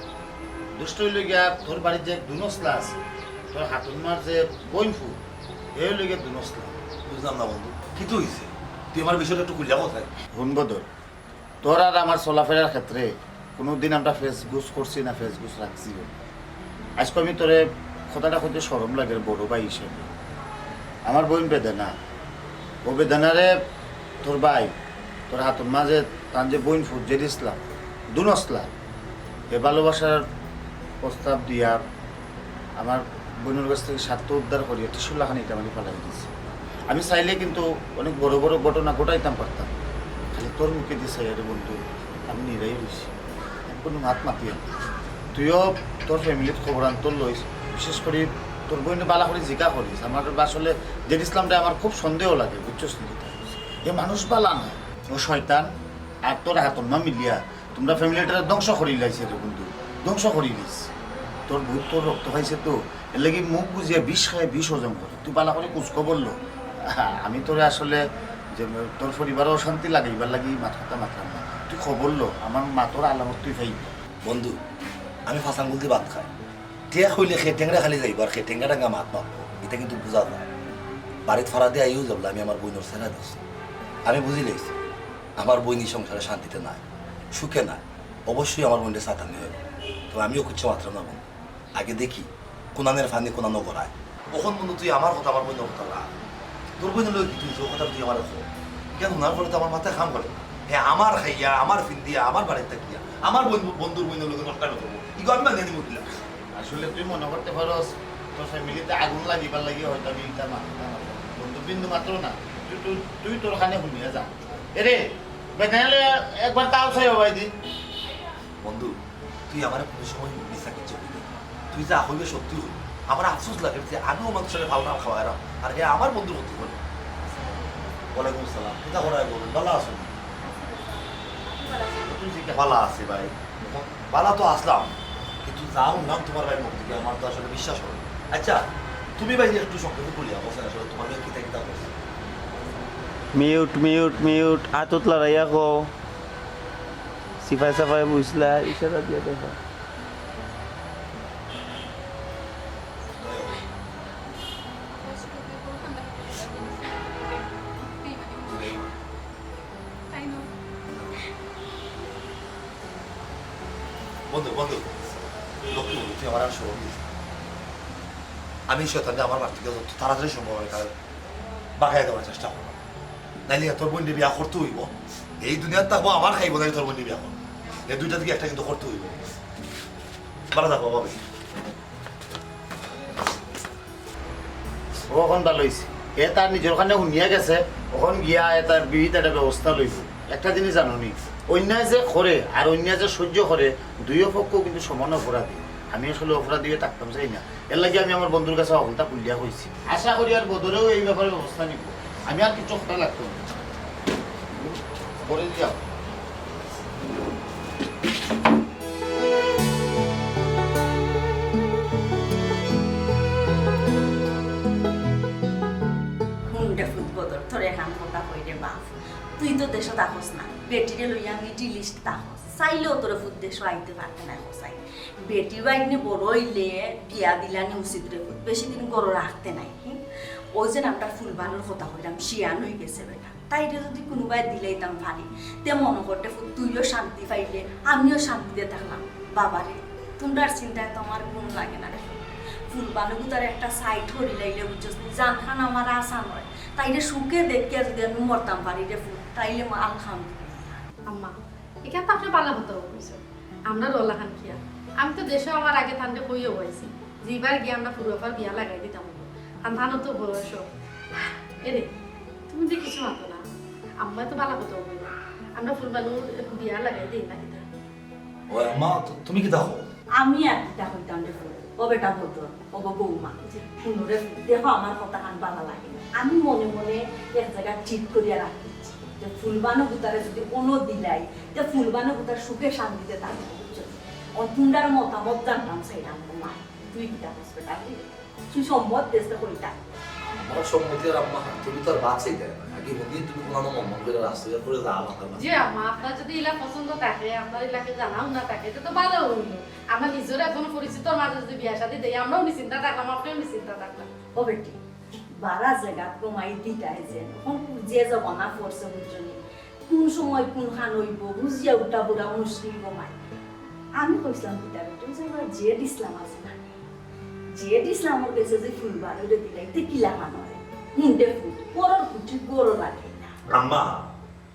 দোষটা অইলো গিয়া তোর বাড়ির যে দুনসলা আছে, তোর হাতুন মার যে বইনফু, হে অইলো গিয়া দুনসলা। বুঝলাম না বন্ধু, কিতা অইছে? তুই আমার বিষয়টা একটু খুলিয়া কও চাই। হুন বদর, তোর আর আমার চলাফেরার ক্ষেত্রে কোনোদিন আমরা ফেসগুস করছি না, ফেসগুস রাখছিও না। আইজকু আমি তোরে কথাটা কইতে শরম লাগের বড় ভাই হিসাবে। আমার বইন বেদনা, অউ বেদনারে তোর ভাই, তোর হাতুন মার যে, তান যে বইনফু জেরিন ইসলাম, দুনসলা, হে ভালোবাসার প্রস্তাব দিয়া আমার বইনর গেছ থাকি স্বার্থ উদ্ধার করিয়া ত্রিশূলখান ইটা মারি ফালাই দিছে। আমি চাইলে কিন্তু অনেক বড় বড় ঘটনা ঘটাইতাম পারতাম, খালি তোর মুখেদি চাইয়া রে বন্ধু, আমি নিরাই রইছি, আমি কোনো মাত মাতিয়ার না। তুইও তোর ফ্যামিলিত খবরান্তর লইস, বিশেষ করি তোর বইনরে ভালা করি জিকা করিস। আমার আসলে জেরিন ইসলামরে আমার খুব সন্দেহ লাগে, বুঝছস নি? হে মানুষ ভালা না, ও শয়তান। আর তোর হাতুন মা মিলিয়া তুমরা ফ্যামিলিটারে ধ্বংস করিলাইছে রে বন্ধু, ধ্বংস করিলিছে। তোর বইন তোর রক্ত খাইছে তো, এরলাগি মুখ বুজিয়া বিষ খায়, বিষ হজম করে। তুই ভালা করি খোঁজ খবর ল। আমি তোরে আসলে যে তোর পরিবারো অশান্তি লাগাইবার লাগি মাত কথা মাতলাম না। তুই খবর ল, আমার মাতর আলামত তুই পাইবি। বন্ধু, আমি ফাঁস আঙ্গুল দি ভাত খাই। টেক অইলে কে টেংরা খালি যাইবো, আর কে টেংরা টেংরা মাত মাতবো, ইটা কিন্তু বুঝা যায়। বাড়িত ফারা দিয়া আইয়াও যাবলা, আমি আমার বইনর ছেড়া দিছি। আমি বুঝিলাইছি, আমার বইন ই সংসারে শান্তিতে নাই, সুখে নাই। অবশ্যই আমার বইনরে সাতানি অইবো। তো আমিও কিচ্ছু মাতরাম না বন্ধু। আগে দেখি, কুনানের ফানি কুনানো গড়ায়। অখন বন্ধু তুই আমার কথা, আমার বইনর কথা রাখ। তোর বইনর লগে কিতা অইছে, ও কথা তুই আমারে ক। ইখান হুনার পরে তো আমার মাথায় কাম করে না। হে আমার খাইয়া, আমার ফিন্দিয়া, আমার বাড়িত থাকিয়া, আমার বইন, বন্ধুর বইনর লগে নষ্টামি করবো। ইগু আমি মানিয়া নিমু কিলা? আসলে তুই মনো করতে পারস, তোর ফ্যামিলিতে আগুন লাগিবার লাগি হয়তো আমি ইটা মাতরাম না। বন্ধু বিন্দু মাতরাম না। তুই, তুই, তুই তোর কানে হুনিয়া যা। এরে, বেটাইলে একবার তাও চাই হবাই দি। বন্ধু, তুই আমারে কোনো সময় মিছা কিচ্ছু কইবি না। তুই যা কইবে সত্যি কইবি। আমার আফসোস লাগে যে আমিও মানুষরে ভালা না খাওয়াইরাম, আর হে আমার বন্ধুর ক্ষতি করে। ওয়ালাইকুম আসসালাম। কিতা করাই বলবেন? ভালা আছো? তুই জিজ্ঞাসা ভালা আছি ভাই। ভালা তো আছলাম, কিন্তু যা হুনলাম তুমার ভাইর মুখ থাকি, আমার তো আসলে বিশ্বাস অয় না। আচ্ছা, তুমি ভাই একটু সংক্ষেপে খুলিয়া কও চাই আসলে তুমার লগে কিতা কিতা করছে? মিউট, মিউট, মিউট, আতত লড়াইয়া কও। সিপাই সাপাই বুঝলা, ইশারা দিয়া দেখো। বন্ধু, বন্ধু, লক্ষ্মী বন্ধু, তুই আমার আর শরম দিস না। আমি শয়তানরে আমার বাড়ি থাকি যত তাড়াতাড়ি সম্ভব আমি তারে বাগাইয়া দেওয়ার চেষ্টা করবো। নাইলে তোর বইনরে বিয়া করতে অইবো। এই দুনিয়াত থাকবো, আমার খাইবো, নাইলে তোর বইনরে বিয়া করবো। এই দুইটা থাকি একটা কিন্তু করতে অইবো। ভালা থাকো, ভাবি। ও অখন ভালা অইছে। এ তার নিজর কানে হুনিয়া গেছে, অখন গিয়া এ তার বিহিত একটা ব্যবস্থা লইবো। একটা জিনিস জানো নি, অন্যায় যে করে আর অন্যায় যে সহ্য করে, দুইও পক্ষ কিন্তু সমান অপরাধী। আমি আসলে অপরাধী অইয়া থাকতাম চাই না, এরলাগি আমি আমার বন্ধুর কাছে হকলতা খুলিয়া কইছি। আশা করি আর বদরেও এই ব্যাপারে ব্যবস্থা নিবো। আমি আর কিচ্ছু করা লাগতো না। করে দিয়া। হুন রে ফুত বদর, তোরে এখান কথা কই রে বাপ। তুই তো দেশো থাকস না, বেটিরে লইয়া মিডিল ইস্ট থাকস। চাইলেও তোরে ফুত দেশো আইতে পারতে নায়, কছাই। বেটি বাইগ্নি বড় অইলে বিয়া দিলানি উচিত রে ফুত, বেশি দিন ঘরো রাখতে নায়। হুম? অউ যে আমরা ফুলবানর কথা কইরাম, শিয়ান অইগেছে বেটা। তাইরে যুদি কুনুবায় দিলাইতাম পারি, তে মনো করতে ফুত তুইও শান্তি পাইলে, আমিও শান্তিতে থাকলাম। বাবারে, তুমরার চিন্তায় তো আমার ঘুম লাগে না রে। ফুলবানগুতার একটা সাইড করিলাইলে বুঝছস নি, জানখান আমার আশা নায়। তাইরে সুখে দেখিয়া যুদি আমি মরতাম পারি রে ফুত, তাইলে মা আলহামদুলিল্লাহ। আম্মা, ইখান তো আপনে ভালা কথা কইছইন। আমরার অলাখান কিয়া? আমি তো দেশো আওয়ার আগে তানরে কইয়াউ আইছি যে ইবার গিয়া আমরা ফুরুয়াফার বিয়া লাগাই দিতাম। আর তানর তো বয়স। এরে, তুমি যে কিছু মাতো না। আম্মায় তো ভালা কথা কইলা। আমরা ফুলবানর বিয়া লাগাই দেই না কিতা? ও আম্মা, তু-, তুমি কিতা কও? আমি আর কিতা কইতাম রে ফুত? ও বেটা বদর, ও গো বৌমা, হুনো রে ফুত, দেখো আমার কথাখান ভালা লাগে না। আমি মনে মনে এক জাগা ঠিক করিয়া রাখছি যে ফুলবানগুতারে যুদি অনো দিলাই, তে ফুলবানগুতার সুখে শান্তিতে থাকবো, বুঝছো? অখন তুমরার মতামত জানতাম চাইরাম গো মা। তুই কিতা কস বেটা? তুই সম্মত দেস তে কইতা। আমার সম্মতি আর আম্মা, তুমি তো আর বাদ চাইতায় না। আগে বলি তুমি কুনু মন মন করি রাস্তায় পড়ে যা আমার কাছে। জি আম্মা, আপনার যুদি ইলা পছন্দ থাকে, আপনার ইলাকে জানাও না থাকে, তে তো ভালা অইলো। আমরা নিজর একজন পরিচিতর মাঝে যুদি বিয়া শাদি দেই, আমরাও নিশ্চিন্তা থাকলাম, আপনেও নিশ্চিন্তা থাকলাম। ও বেটি, বারা জাগাত গো মাই দিতায় যে, অখন যে জমানা পড়ছে বুঝছো নি, কুন সময় কুনখান অইবো, বুঝিয়া উঠা বড়া মুশকিল গো মাই। আমি কইছলাম কিতা বেটি, ওই যে আমরা জেড ইসলাম আছে না, জেড ইসলামর গেছে যে ফুলবানরে দিলাই, তে কিলাখান অয়? হুন রে ফুত, পরর কুটি গরো লাগে না। আম্মা,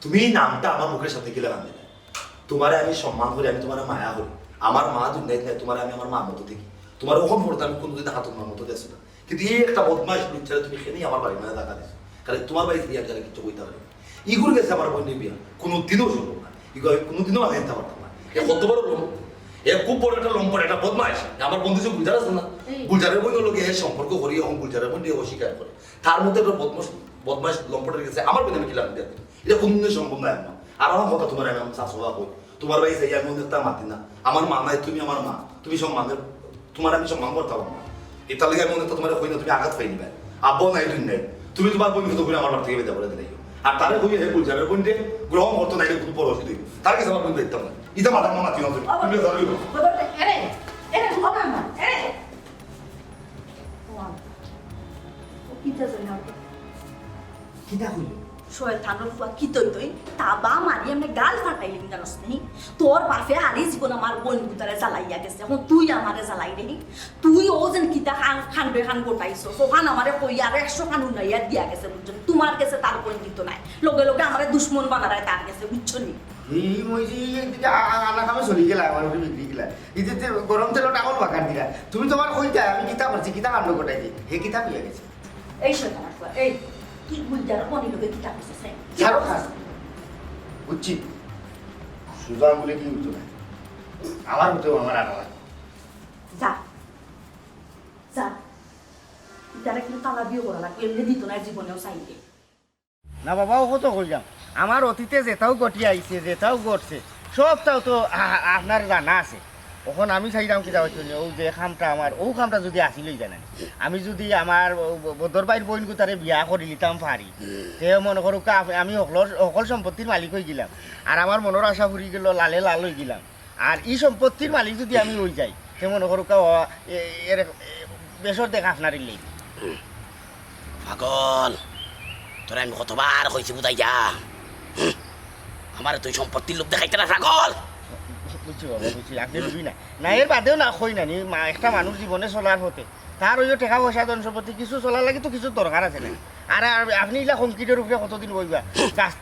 তুমি এই নামটা আমার মুখের সামনে কিলাখান দিলায়? তুমারে আমি সম্মান করি, আমি তুমারে মায়া করি। আমার মা দুনিয়াত নাই, তুমারে আমি আমার মার মতো দেখি। তুমার অখন পর্যন্ত আমি কুনুদিন হাতর মার মতো দেখছি না। কিন্তু এই একটা বদমাইশ লুচ্চারে তুমি কেনে আমার বাড়ির মাঝে জাগা দিছো। কারণ তুমার বাড়ি ফিরিয়া গেলে কিচ্ছু কইতা পারি না। ইগুর গেছে আমার বইনর বিয়া কুনুদিনও সম্ভব না। ইগু আমি কুনুদিনও আমি আনতে পারতাম না। এ কত বড় লম্পট, এ খুব বড় একটা লম্পট, একটা বদমাইশ। আমার বন্ধু যে গুলজার আছে না, এই। গুলজারের বইনর লগে এ সম্পর্ক করি, অখন গুলজারের বইনরে অস্বীকার করে। তার মতো একটা বদমাইশ, বদমাইশ লম্পটের গেছে আমার বইনরে আমি কিলাখান দিতাম? ইটা কুনুদিন সম্ভব নায় আম্মা। আর আমার কথা তুমারে আমি চাচা কই, তুমার বাড়ি যাই আমি অনেকটা মাতি না। আমার মা নাই, তুমি আমার মা, তুমি সম্মানের, তুমারে আমি সম্মান করতাম না। ইতার লাগি আমি অনেকটা তুমারে কই না, তুমি আঘাত পাই নিবায়। আব্বাও নাই, তুমি নাই, তুমি তুমার বইনরে তো করি আমার বাড়ি থাকি বিদায় করি দিলাইও। আর তারে কই হে গুলজারের বইনরে গ্রহণ করতো নাইলে কুনু পরশ দিই, তার গেছে আমার বইন দেখতাম না। ইতা মাথা মাথা মাতিও না তুমি, তুমি যাও। এরে, এরে, ও মামা, এরে। ও কিতা জানি? কিতা কইলো? শয়তানর ফুয়া, কিতা অইতো? তা বা মারি এমনে গাল ফাটাইলিমু জানোস নি? তোর বাপে হারি জীবন আমার বইনগুতারে জ্বালাইয়া গেছে, অখন তুই আমারে জ্বালাইরে নি? তুই অউ যেন কিতা খান, খান বেখান গোটাইছস, অখান আমারে কইয়া আর একশো খান উনাইয়া দিয়া গেছে, বুঝছো নি? তুমার গেছে তার বইন দিতো নায়, লগে লগে আমারে দুশমন বানারায় তার গেছে, বুঝছো নি? এই, ওই যে, এই দিকে আ-, আ-, আনা কামে চলি গেলা, আমার উপরে বিগড়ি গেলা। এই যে, যে গরম তেলো ডাবল বাকার দিলা। তুমি তুমার কইতা, আমি কিতা করছি, কিতা কাণ্ড ঘটাইছি, হে কিতা কইয়া গেছে? এই শয়তানর ফুয়া, এই, তুই গুলজারর বইনর লগে কিতা করছস, হ্যাঁ? ছাড়ো, ছাড়ো। বুঝছি। সুজা আঙ্গুলে কি উঠতো না। আমার হতেও আমার আর আমার। যা। যা। ইতারে কিন্তু তালাক বিয়া করা লাগবো, এমনে দিতো নায় জীবনেও চাইলে। না বাবা, ও কত কইলাম। আমার অতীতে যেতাও ঘটিয়া আইছে, যেতাও ঘটছে, সবতাও তো আ-, আ-, আপনার জানা আছে। অখন আমি চাইরাম কিতা অইতো নি, অউ যে কামটা আমার, অউ কামটা যুদি আছিল অই জানা নি। আমি যুদি আমার অউ ব-, বদর ভাইর বইনগুতারে বিয়া করিলিতাম পারি, তে মনো করুক্কা আপ-, আমি হকলর, হকল সম্পত্তির মালিক অইগেলাম। আর আমার মনর আশা ফুরি গেলো, লালে লাল অইগেলাম। আর ই সম্পত্তির মালিক যুদি আমি অই যাই, তে মনো করুক্কা, ও, এ, এর, এ, বেশর দেখ আপনার ইল্লেই। পাগল, তোরে আমি কতবার কইছি বুঝাইয়া। হুম? আমারে তুই সম্পত্তির লোভ দেখাইতে না, পাগল। বুঝছি বাবা, বুঝছি। আপনে বুঝি না। না, এর বাদেও না কই না নি, মা-, একটা মানুষ জীবনে চলার পথে, তার অইও টেকা পয়সা, ধন সম্পত্তি, কিছু চলার লাগি তো কিছু দরকার আছে না। আর, আর আপনে ইলা কংক্রিটর উপরে কতদিন বইবা? গাছ,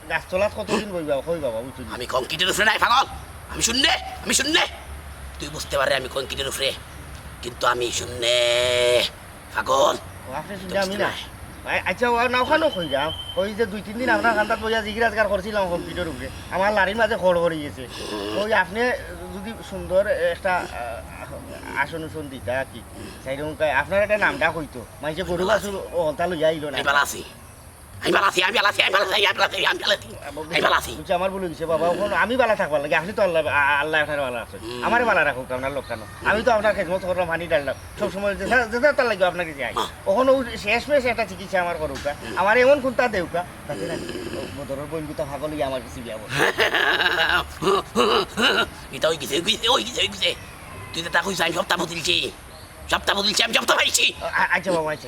গাছতলাত কতদিন বইবা? কই বাবা, বুঝছি। আমি কংক্রিটর উপরে নাই, পাগল। আমি শূন্যে, আমি শূন্যে। তুই বুঝতে পারে আমি কংক্রিটর উপরে, কিন্তু আমি শূন্যে। পাগল। ও, আপনে শুনলে আমি না। আ-, আচ্ছা, ও না, অখানও কই যাও। ওই যে দুই তিন দিন আপনার কান্দাত বইয়া জিগির আজগার করছিলাম কম্পিউটার উপরে, আমার লারির মাঝে খড় পড়ি গেছে। ওই আপনে যুদি সুন্দর একটা, আ, আসন উসন দিতা আর কি, সেইরকম কা-, আপনার একটা নামটা কইতো, মাইনষে গরু বাছুর অকলতা লইয়া আইলো না। এবার আসি। আমি ভালা আছি, আমি ভালা আছি, আমি ভালা আছি, আমি ভালা আছি, আমি ভালা আছি। আমি ভালা আছি। বুঝছি, আমার ভুল অইগেছে বাবা। অখন আমি ভালা থাকবার লাগি, আপনে তো আল্লাহ, আ-, আল্লায় আপনারে ভালা রাখছইন। হুম। আমারে ভালা রাখউক, আপনার লোকটা না। আমি তো আপনার খেদমত করলাম, পানি ঢাললাম, সব সময় যেটা, যেটা তার লাগি আপনার গেছে আই। হ্যাঁ। অখন অউ শেষমেশ একটা চিকিৎসা আমার করউক্কা, হুম। আমারে এমন কুন্তা দেউক্কা, যাতে না, ও বদরর বইন গুতা পাগল অইয়া আমার গেছে বিয়া বয়। ইটা অইগেছে, অইগেছে, অইগেছে, অইগেছে। তুই যেটা কইছস, আমি সবটা বুঝিলছি। সবটা বুঝিলছি, আমি সবটা পাইছি। আ-, আ-, আচ্ছা বাবা, আচ্ছা।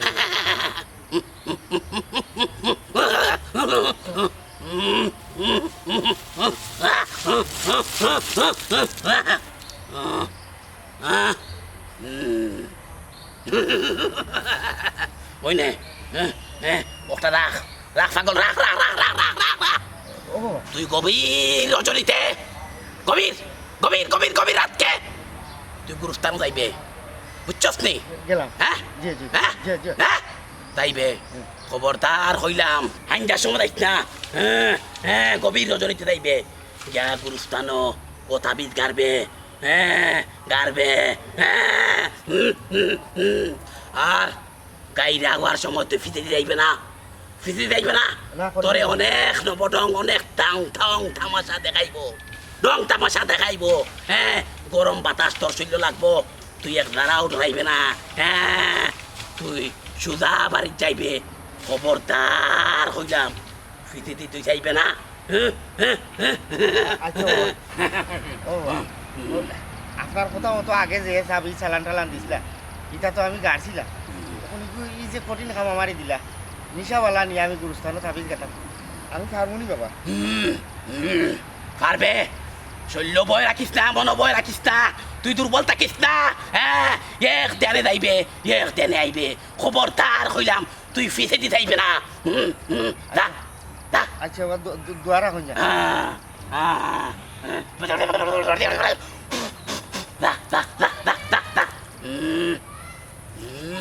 ওই নে, হ্যাঁ, হ্যাঁ, ওটা রাখ, রাখ পাগল, রাখ, রাখ। ও বাবা। তুই গভীর রজনীতে, গভীর, গভীর, গভীর, গভীর রাতকে তুই গুরুস্থানো যাইবে, বুঝছস নি? গেলাম। হ্যাঁ? জি, জি, হ্যাঁ? জি, জি। হ্যাঁ? যাইবে। হুম। খবরদার কইলাম, হাইঞ্জার সময় যাইস না। হ্যাঁ, হ্যাঁ, গভীর রজনীতে যাইবে। গিয়া গুরুস্থানো ও তাবিজ গারবে। হ্যাঁ, গারবে। হ্যাঁ, হুম, হুম, হুম। আর গাইরা অওয়ার সময় তুই ফিছেদি যাইবে না। ফিছেদি যাইবে না। না, করবো তোরে না। অনেক নবঢং, অনেক ঢং, ঢং, তামাশা দেখাইবো। ঢং তামাশা দেখাইবো। হ্যাঁ, গরম বাতাস তোর শরীলো লাগবো। তুই এক দাঁড়াও ডরাইবে না। হ্যাঁ, তুই সুজা বাড়িত যাইবে। খবরদার কইলাম, ফিছেদি তুই যাইবে না। আচ্ছা, ও, ও, ও, আপনার কথা মতো আগে যে সাবি চালান টালান দিছলা, ইটা তো আমি গাড়ছিলাম। অখন ইগু ই যে কঠিন কাম আমারে দিলা, নিশাবালা নিয়া আমি গুরুস্থানো তাবিজ গাতাম, আমি পারমু নি বাবা। হুম, হুম, পারবে। শরীলো ভয় রাখিস না, মনো ভয় রাখিস না, তুই দুর্বল থাকিস না। হ্যাঁ, এক দেনে যাইবে, এক দেনে আইবে। খবরদার কইলাম, তুই ফিছেদি যাইবে না। হুম, হুম, যা, যা। আচ্ছা, এবার দু-, দু-, দুয়ারা হইন যা। আহ, আহ, আহ। যা, যা, যা। হুম, হুম।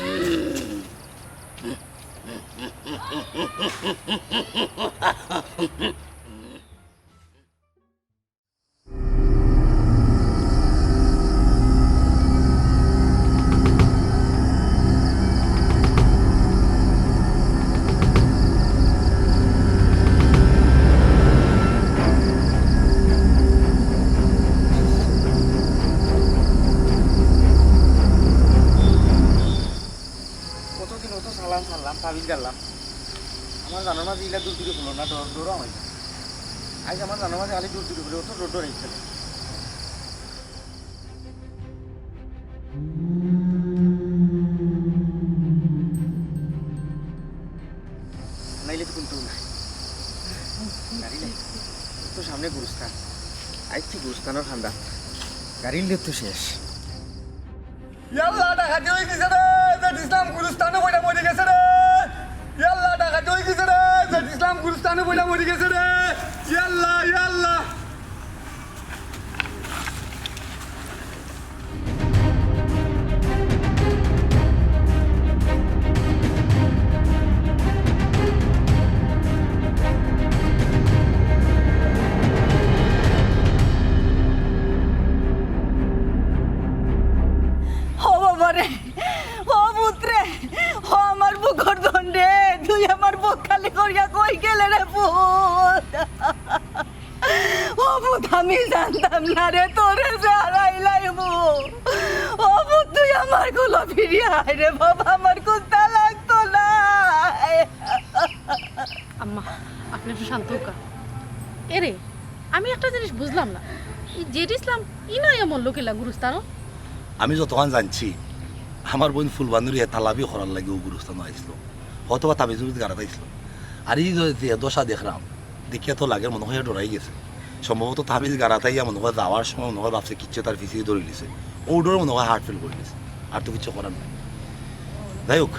কতদিন অত চালান চাললাম, তাবিজ গাড়লাম, আমার জানোর মাঝে ইলা দূর দূরে হলো না, ডর, ডরও আমার। আইজ আমার জানোর মাঝে খালি দূর দূরে হলো, অত ডর ডর ইচ্ছে না। নাইলে তো কুন্তাউ নাই। গাড়ি নাই। তো সামনে গুরুস্থান। আইছি গুরুস্থানর কান্দাত। গাড়ির লেট তো শেষ। ইয়াল্লা, ডাকাতি অই গেছে রে, জেড ইসলাম গুরুস্থানো বইয়া মরি গেছে রে। ইয়াল্লা, ডাকাতি অই গেছে রে, জেড ইসলাম গুরুস্থানো বইয়া মরি গেছে রে। ইয়াল্লা, ইয়াল্লা। ও বাবা রে, ও পুত রে, ও আমার বুকর ধন রে, তুই আমার বুক খালি করিয়া কই গেলে রে পুত? ও পুত, আমি জানতাম না রে, তোরে যে হারাইলাইমু। ও পুত, তুই আমার কুলো ফিরিয়া আয় রে বাবা, আমার কুন্তা লাগতো না। আম্মা, আপনে একটু শান্ত হউক্কা। এরে, আমি একটা জিনিস বুঝলাম না, ই জেড ইসলাম ই না এমন লোকেলা গুরুস্থানো? আমি যতখান জানছি, আমার বইন ফুলবানুরিয়ে তালাবি করার লাগি অউ গুরুস্থানো আইছিল, হয়তো বা তাবিজ উবিজ গাড়াত আইছিল। আর ই যে, যে দশা দেখরাম, দেখিয়া তো লাগের মনো অয় ডরাই গেছে। সম্ভবত তাবিজ গাড়াত আইয়া মনো অয় যাওয়ার সময় মনো অয় ভাবছে কিচ্ছু তার পিছে ধরিলিছে। অউ ডরে মনো অয় heart fail করিলিছে। আর তো কিচ্ছু করার নাই। যাই হউক,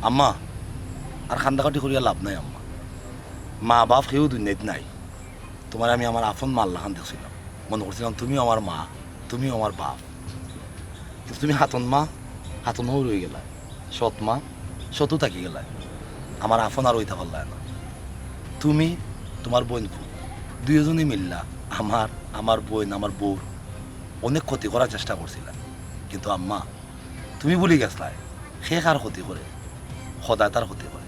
আম্মা, আর কান্দাকাটি করিয়া লাভ নাই আম্মা। মা বাপ কেউ দুনিয়াত নাই। তুমারে আমি আমার আপন মার লাখান দেখছিলাম। মনো করছিলাম তুমিও আমার মা, তুমিও আমার বাপ। কিন্তু তুমি হাতন মা, হাতন হউ রই গেলায়। সৎ মা, সতউ থাকি গেলায়। আমার আপন আর অইতা পারলায় না। তুমি, তুমার বইন ফুল, দুইওজনে মিল্লা আমার, আমার বইন, আমার বউর অনেক ক্ষতি করার চেষ্টা করছিলা। কিন্তু আম্মা, তুমি ভুলি গেছলায়, কে কার ক্ষতি করে, খোদায় তার ক্ষতি করে।